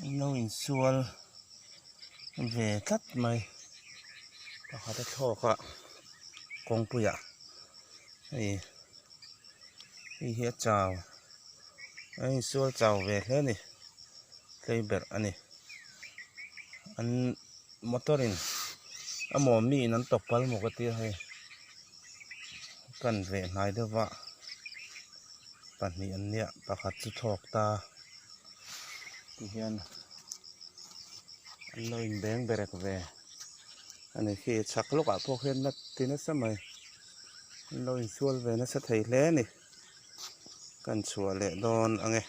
An lo insual ve tlat mai pakhat a thlawk a kawngpuiah hei hei hi a chau a insual chau ve hle a ni tlei berh a ni an motor in a maw mi in an tawp pal maw ka tia hei kan veh hnai deuh va pahnih an nia pakhat chu thlawk ta tihian an lo inbeng berek ve a ni khi chhak lawkah pawh khian la ti nasa mai an lo insual ve nasa thei hle a ni kan chhuah leh dawn ang e.